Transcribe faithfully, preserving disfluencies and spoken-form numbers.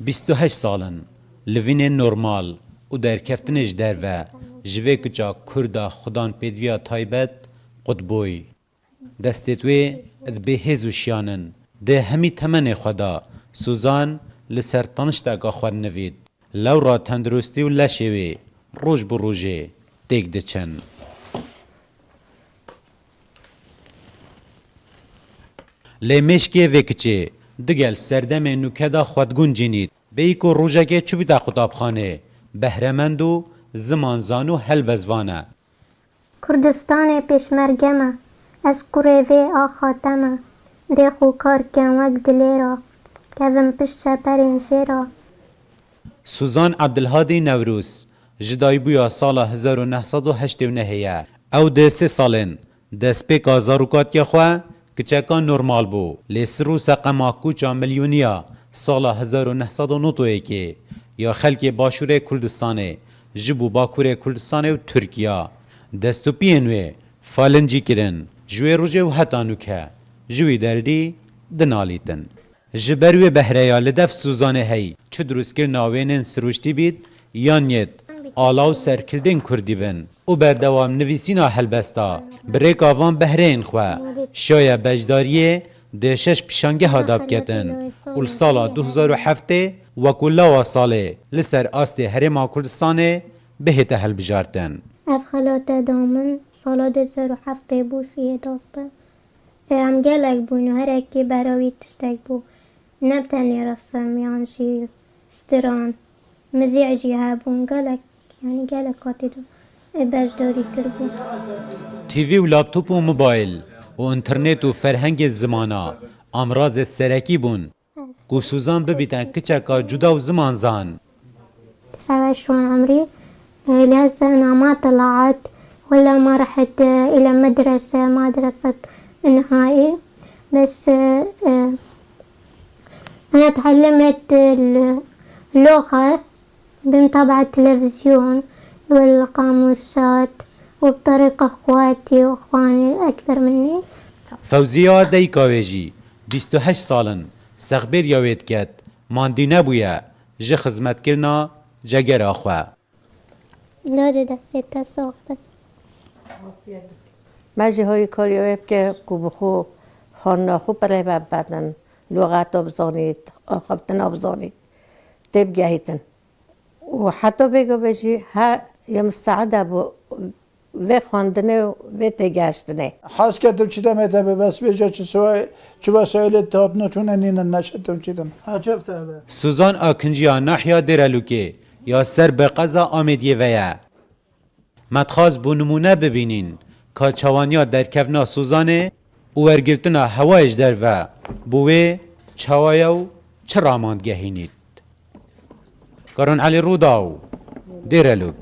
Bîst û heşt sal in, livînên normal û derkeftinê ji derve ji vê kiça Kurda xudan pêdiviya taybet qut bûy. Destêt wê di bêhêz û şiyan in. Di hemî temenê xwe de Suzan li ser tanişteka xwe dinivît. Lewra tenduristî û leşê wê roj bi rojê têk diçin. Lê mêşkê vê kiçê digel serdemê nûke de xwe diguncînît. Bêyî ku rojekê çûbîte qutabxanê, behremend û zimanzan û helbestvan e. Kurdistanê pêşmerge me, ez kurê vê axa te me, dê xwe kar kem wek dilêra, kevin pişt çeperên jêra. Suzan Ebdilhadî Newrûs, ji daybûya sala hezar û neh sed û heştê û nehê ye. Ew di sê salên destpêka zarokatiya xwe kiçeka normal bû, lê sir û seqema kûça milyoniya sala hezar û neh sed û nod û yekê ya xelkê Başûrê Kurdistanê ji bo Bakurê Kurdistanê û Tirkiya, dest û piyên wê falincî kirin. Ji wê rojê û heta nûke ji wî derî dinalîtin. Ji ber wê behreya li dev Suzanê hey, çi dirustkirina wênên sirûştî bît, yan yêt ala û serkildên kurdî bin û berdewam nivîsîna helbesta, bi rêka van behreyên xwe, şaye beşdariyê di şeş pîşangeha de biketin û li sala du hezar û heftê wekû lawa salê li ser astê Herêma Kurdistanê bihête hilbijartin. Ev xelate da min sala du hezar û heftê bû, siyê dastê. Ê, em gelek bûn û her yekê bera wî tiştek bû. Ne bi tenê resim yan jî stiran, mizî jî hebûn, gelek, yanî gelek katî de, ê, beşdarî kiribû. T V û laptop û mobayl û înternet û ferhengê zimana amrazê serekî bûn. Ku Suzan bibîte kiçeka cuda û zimanzan. تسعة وعشرون عمري، آه، لهسه أنا ما طلعت ولا ما رحت، آه، إلى مدرسة، مدرسة نهائي. بس، آه، آه، أنا تعلمت اللغة بمتابعة التلفزيون والقاموسات وبطريقة أخواتي وأخواني الأكبر مني. Fewziya dayika wê jî bîst û heşt sal in, sexbêriya wê diket, mandî nebûye ji xizmetkirina cegera xwe. Lorê destê te sax be. Me jî hoyî karî wê bike ku bi xwe xanina xwe pirê ve bibedin, lûxeta bizanît, axaftina bizanît, tê bigehîtin. Û heta vêga ve jî her ya misteed e bo vê xwendinê û vê têgehiştinê. Hez ketim çi demê te be, bes bêje çi siwa-, çi wesaîlê te hatine çûne nînin, neşetim çi dem. Ha, çeft e be. Suzan Akinciya nahya Dêrelûkê ya ser bi qeza Amêdiyê ve ye. Me dixwast bo nimûne bibînîn ka çawaniya derkevna Suzanê û wergirtina hewayê ji derve bo wê çawa ye û çi raman digehînît. Karan Elî Rûdaw, Dêrelûk.